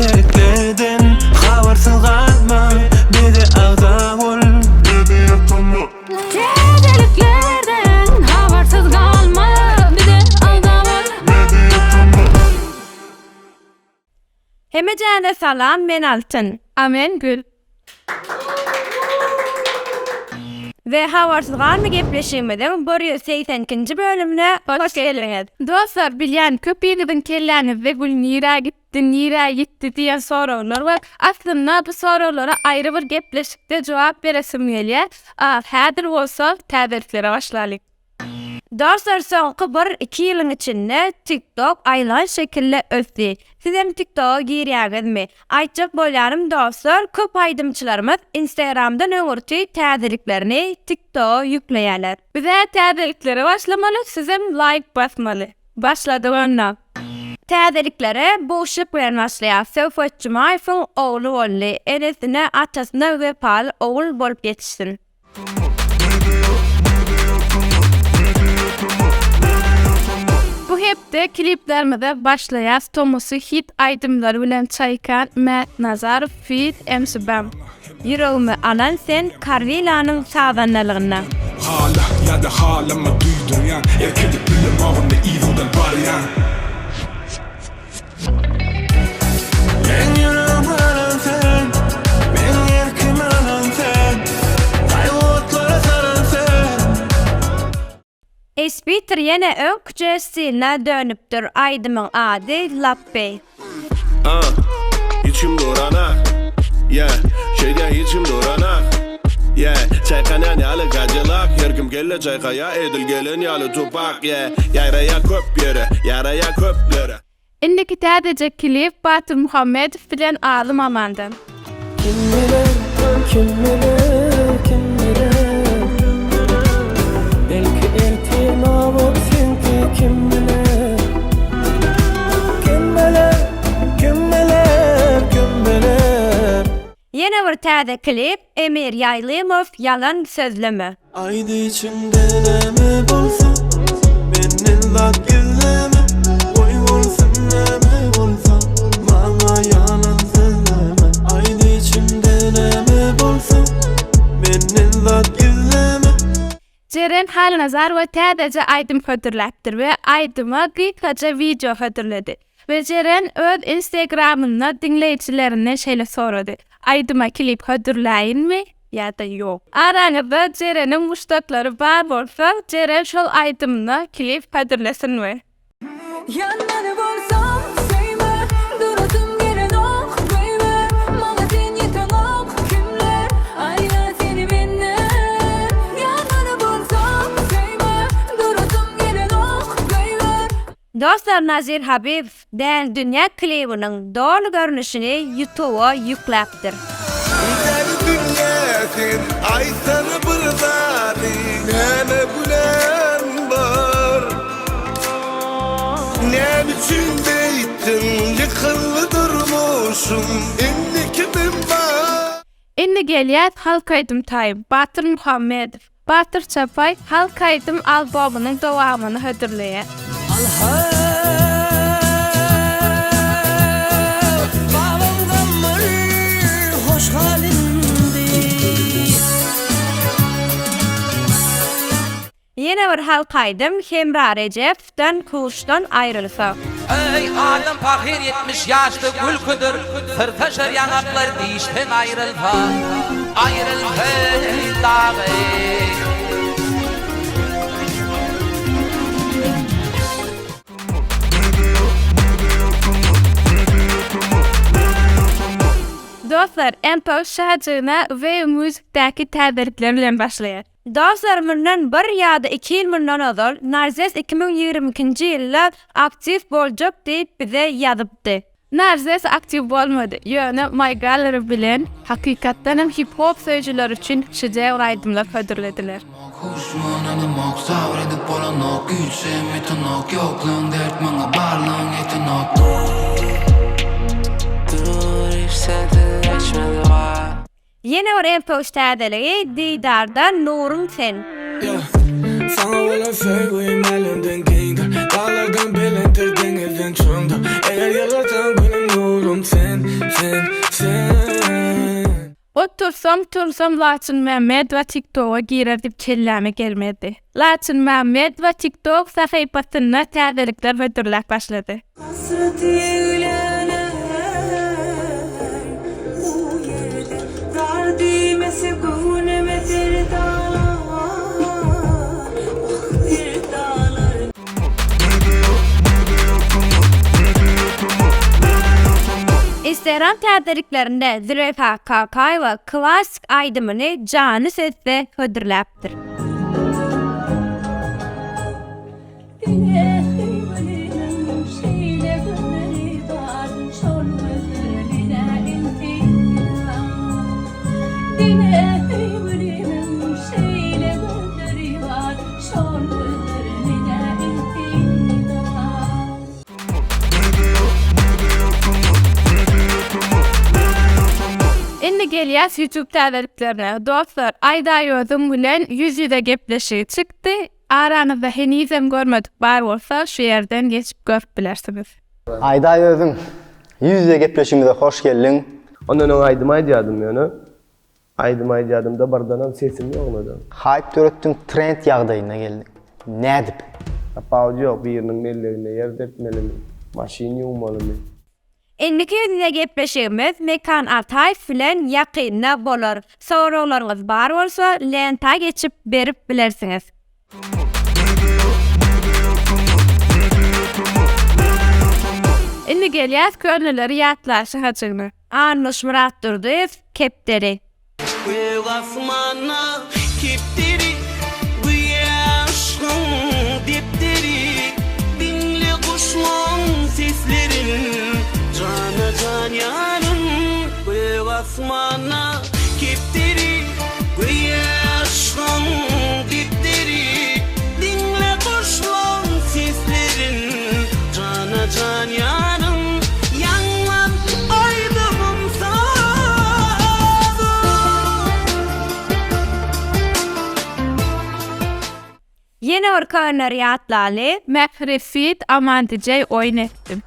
Täzeliklerden habarsyz galma bize agza bol. Täzeliklerden habarsyz galma bize agza bol. Hemejäne salam men Altyn. A men Gül. We Habarsyz galma gepleşigimiziň 182-nji bölümine hoş geldiňiz. Dostlar bilýän köpüňiziň kelläňizde Gül nirä gitdi nirä ýitdi diýen soraglar bar. Aslynda bu soraglara aýry bir gepleşikde jogap beresim gelýär. A häzir bolsa täzeliklere başlalyň. Dostlar soňky bir iki ýylyň içinde tiktok aýylganç şekilde ösdi. Sizem tiktoga girýäňizmi? Aýtjak bolýanym dostlar köp aýdymçylarymyz instagramdan öňürti täzeliklerini tiktoga ýükleýäler. Bizä täzeliklere başlamaly sizem laýk basmaly. Başladyk onda. Täzeliklere buşluk bilen başlaýas. Söhbet Jumaýewiň ogly boldy. Enesine atasyna wepaly ogul bolup ýetişsin. Bu hepde kliplerimize başlaýas tomusy hit aýdymlary bilen Çaýkan Mätnazarow feat MC Bam. Ýüregimi alan sen Karwilanyň sazandalygynda. Hala ýa-da halama duýdurýan Erk edip bilemok indi yzyňdan barýan. Meň ýüregimi alan sen, meň erkimi alan sen, Gaýgy otlara saran sen. Espitr ýene öňküje stiline dönüpdir aýdymyň ady Lapbeý. Ah, içim duranak Yeah, şeýdýän içim duranak Yeah, çaýkanýan ýaly Cadillac Her kim kelle çaýkaýa edil gelen ýaly Tupac Yeah, ýaýraýa köp ýere, ýaraýa köplere. Indiki täzeje klip Batyr Muhammedow bilen Alym Amandan. Kim biler, kim biler, kim biler Belki ertir nobat seňki kim biler Kim biler, kim biler, kim biler Ýene bir täze klip Emir Ýaýlymow Ýalan sözleme. Aýt içiňde näme bolsa, Menden zat gizleme, Goý bolsun näme bolsa, Maňa ýalan sözleme. Aýt içiňde näme bolsa, Menden zat gizleme. Jeren Halnazarowa täzeje aýdym hödürläpdir we aýdyma gysgaja wideo hödürledi. We Jeren öz Instagramynda diňleýjilerinden şeýle sorady, Aýdyma klip hödürläýinmi? Ýa-da ýok. Araňyzda Jereniň muşdaklary bar bolsa Jeren şol aýdymyna klip hödürlesinmi? Ýanmaly bolsam söýme Durasym gelenok baby Maňa sen ýeteňok kimler aýrar seni menden Ýanmaly bolsam söýme Durasym gelenok baby. Dostlar Nazir Habibow Däli dünýä klibiniň doly görnüşini Ýutuba ýükläpdir. Däli dünýä sen aýtsana bir zady näme günäm bar Näme üçin beýtdiň ýykyldy durmuşym indi kimim bar. Indi gelýäs halk aýdym taýym Batyr Muhammedow. Batyr Çapaý halk aýdym albomynyň dowamyny hödürleýär. Babam gammar hoş gal indi. Ýene bir halk aýdym Hemra Rejepowdan Huşdan aýrylsa. Eý, adam pahyr 70 ýaşda gülküdir, Syrtaşar ýaňaklar dişden aýrylsa, Aýrylsa dagy. Dostlar, MPO şäherjigine Wave Musicdäki täzelikler bilen başlaýar. Dostlar mundan bir ýa-da iki ýyl mundan ozal Narzes 2022-nji ýylda aktiw boljak diýip bize ýazypdy. Narzes aktiw bolmady, ýöne My Gallery bilen hakykatdan hem hip-hop söýüjiler üçin şedewr aýdymlar hödürlediler. Ýene bir elpöwüş täzeligi Didarda Nurum sen. Saňa bolan söýgim älemden giňdir Daglardan belentdir, deňizden çuňdur Eger ýylgyrsaň gülüm nurum sen. Otursam tursam Laçyn Mämmedowa TikToga girer diýip kelläme gelmezdi. Laçyn Mämmedowa TikTok sahypasynda täzelikler hödürläp başlady. Hasrat eýlenen bu ýerde Zar diýmese göwnüme serdar Wah serdarlar. Instagram täzeliklerinde Züleýha Kakaýewa klassyk aýdymyny janly sesde hödürläpdir. Diňe söýgülimiň şeýle gözleri bar, Şol gözlere men-ä intizar. Diňe söýgülimiň şeýle gözleri bar, Şol gözlere men-ä intizar. Indi gelýäs YouTube täzeliklerine. Dostlar, Aýdaýözüň bilen ýüz-ýüze gepleşigi çykdy. Aranyzda henizem görmedik bar bolsa şu ýerden geçip görüp bilersiňiz. Aýdaý özüň. Ýüz-ýüze gepleşigimize hoş geldiň. Ondan öň aýdym aýdýadym ýöne aýdym aýdýadymda birdenem sesim ýognady. Haýp döretdiň trend ýagdaýyna geldiň. Nädip? Tapawudy ýok biriniň melleginde ýer depmelimi, maşyn ýuwmalymy. Indiki ýüz-ýüze gepleşigimiz Mekan Ataýew bilen ýakynda bolar. Soraglaryňyz bar bolsa lenta geçip berip bilersiňiz. Indi gelýäs köneleri ýatlaşy hajygyna. Annuş Myratdurdyýew, Kepderi. Gök asmanda kepderi, Göýä yşgyň depderi, Diňle guşlaň seslerin, Jana jan ýarym. Gök asmanda kepderi, Göýä yşgyň depderi, Diňle guşlaň seslerin, Jana jan ýarym. Ýaňlan aýdymym sazym. Ýene bir köneleri ýatlaly. Mähri feat Aman DJ oýun etdim.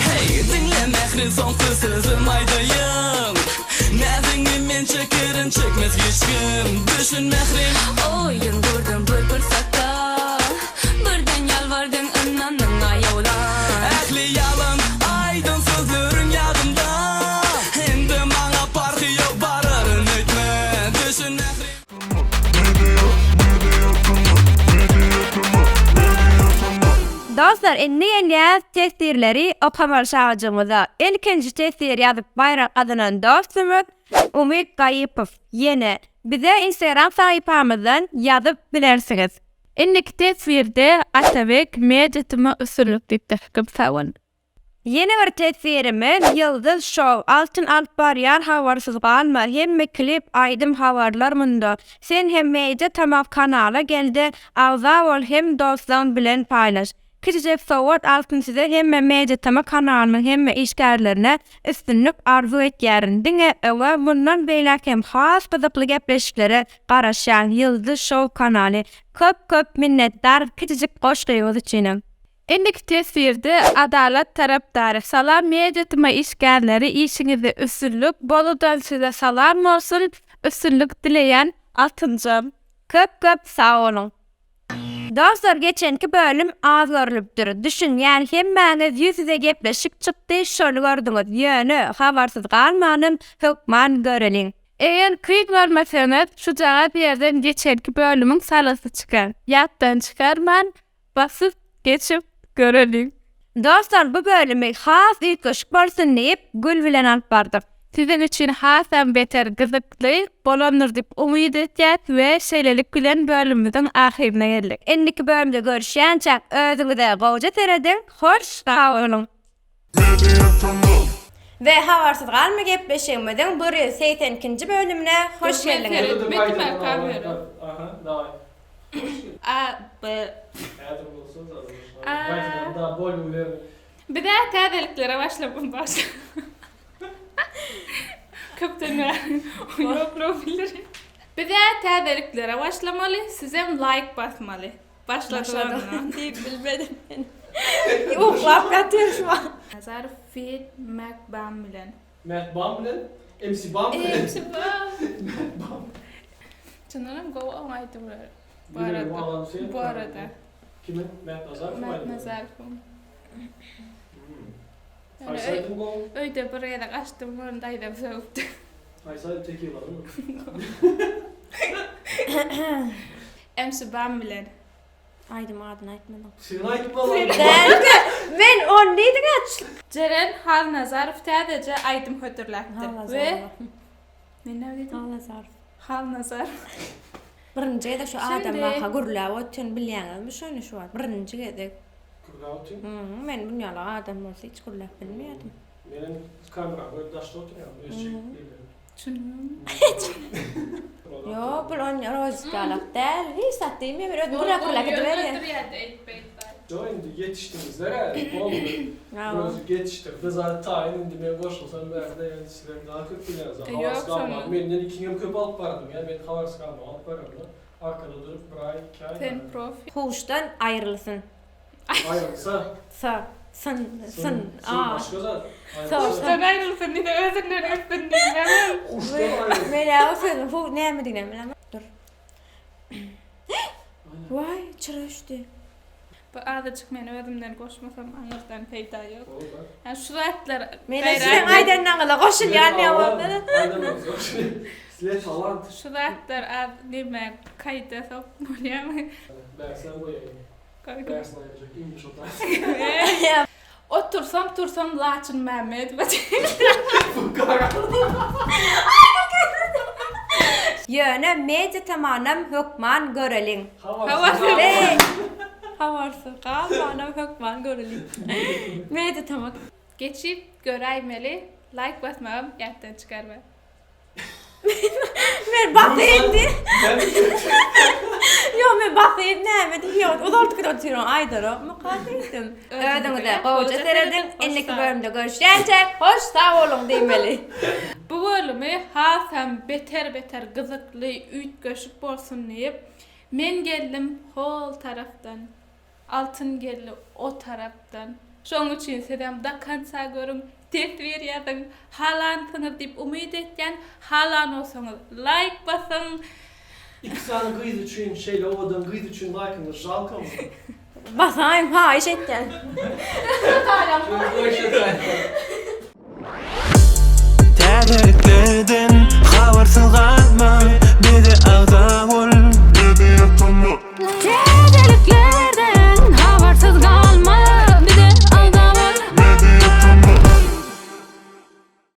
Heý, diňle Mähri soňky sözüm aýdaýyn Näziňi men çekerin çekmez hiç kim Düşün Mähri. Oýun gurdum bir pursatda Birden ýalbardyň ynandyň aýawla. Ähli ýalan aýdan sözleriň ýadymda Indi maňa parhy ýok bararyn öýtme Düşün Mähri. Dostlar indi gelýäs teswirleri okamaly şagajygymyza. Ilkinji teswir ýazyp baýrak gazanan dostumyz Umyt Gaýypow ýene bize instagram sahypamyzdan ýazyp bilersiňiz. Indiki teswirde Atabek media tma üstünlik diýipdir. Köp sag boluň. Ýene bir teswirimiz Ýyldyz show Altyn alyp barýar habarsyz galma hemme klip aýdym habarlar munda sen hem media tama kanala gelde agza bol hem dostlaň bilen paýlaş Kiçijek sowgat Altyn size hemme media tama kanalynyň hemme işgärlerine üstünlik arzuw etýärin diňe öňe mundan beýläk hem has gyzykly gepleşiklere garaşýan Ýyldyz show kanaly köp köp minnetdar kiçijik goşgyňyz üçinem. Indiki teswirde Adalat tarapdary Salam Media tma işgärleri işiňizde üstünlik Boludan size salam bolsun üstünlik dileýän Altynjan. Köp köp sag boluň. Dostlar geçenki bölüm az görlüpdir. Düşünýän hemmäňiz ýüz ýüze gepleşik çykdy şony gördüňiz ýöne habarsyz galmanam hökman göreliň. Eger kyn görmeseňiz şujagaz ýerden geçenki bölümiň salgysy çykar. Ýatdan çykarman Basyp geçip göreliň. Dostlar bu bölümi has üýtgeşik bolsun diýip gül bilen alyp bardyk. Siziň üçin hasam beter gyzykly bolandyr diýip umyt etýäs we şeýlelik bilen bölümimiziň ahyryna geldik. Indiki bölümde görüşýänçäk özüňize gowja serediň hoş sag boluň. We habarsyz galma gepleşigimiziň 182-nji bölümine hoş geldiňiz. A B A Bizä täzeliklere başlap baş. Köpden bäri ýoklugy bildirýän. Bizä täzeliklere başlamaly, sizem laýk basmaly. Başladylar diýip bilmedim men. Uklap ýatyryn şu wagt. Nazarow feat. Mac Bam bilen. Mät Bam bilen MC Bam bilen. MC Bam. Mät Bam. Çyndanam gowy oň aýdymlary. Bu arada. Bu arada. Kimiň? Mät Nazarowyň Mät Nazarowyň. Haýsy aýdym gowy? Öýde bir gezek açdym, ony daýzam sögüpdi. Haýsy aýdym tekilalymy? MC Bam bilen. Aýdym adyny aýtmadyň. Sen aýtmaly. Dälmi? Men ony diýdiň aç. Jeren Halnazarow täzeje aýdym hödürläpdir we Men näme diýdim? Halnazarow. Halnazarow. Birinji gezek şu adam barka gürläp otyryn bilýäňizmi şony şu wagt birinji gezek. Gürläp otyryn? Hü men bunýaly adam bolsa hiç gürläp bilmeýärdim. Menem kamera goýup daşda oturýan öz çekip gelýän. Ýok bul on rozik ýalak däl hiç zat diýmeýär men özüm gürläp gürläp gidiberýän. Ýok indi ýetişdiňizler hä boldy. Rozik ýetişdirdi zat taýyn indi men goşulsam bärde ýöne sizem daha köp bilýäňiz habarsyz galmaň menden ikiňem köp alyp bardyň ýa men habarsyz galmaň alyp baramda arkada durup bir aý iki aý Sen profi. Huşdan aýrylsyn. Aýrylsa. Sa. Syn. Syn. A. Başga zat. Huşdan aýrylsyn diýse özünden ötsün diýmegem. Huşdan aýrylsyn. Men-ä o sözüň hu nämediginem bilemok. Dur. Waý, çyra öçdi. Bu azajyk men özümden goşmasam aňyrdan peýda ýok. Ýa şu zatlar Men-ä siziň aýdanyňyza goşulýan ýa bolmasa. Aýdanyňyza goşulýan. Sizler talant. Şu zatlar az neme kaýda sok bolýamy? Bärsem goýaýyn. Otursam tursam Laçyn Mämmedowa Ýöne media tamanam hökman göreliň. Habarsyz galmanam hökman göreliň. Media taman. Geçip göräýmeli laýk basmagam ýatdan çykarma. Men basyp diý. Ýok men basyp näme diýýän uzaldyp gidip otyryn aýdarokmyka diýdim. Özüňize gowja serediň indiki bölümde görüşýänçäk hoş sag boluň diýmeli. Bu bölümi hasam beter beter gyzykly üýtgeşik bolsun diýip men geldim hol tarapdan. Altyn geldi o tarapdan. Şoň üçin sizem do konca görüň, teswir ýazyň, halansyňyz diýip umyt etýän, halan bolsaňyz laýk basyň. Iki sany gyz üçin şeýle owadan gyz üçin laýkyňyz žalkamy? Basaýyň haýyş etýän.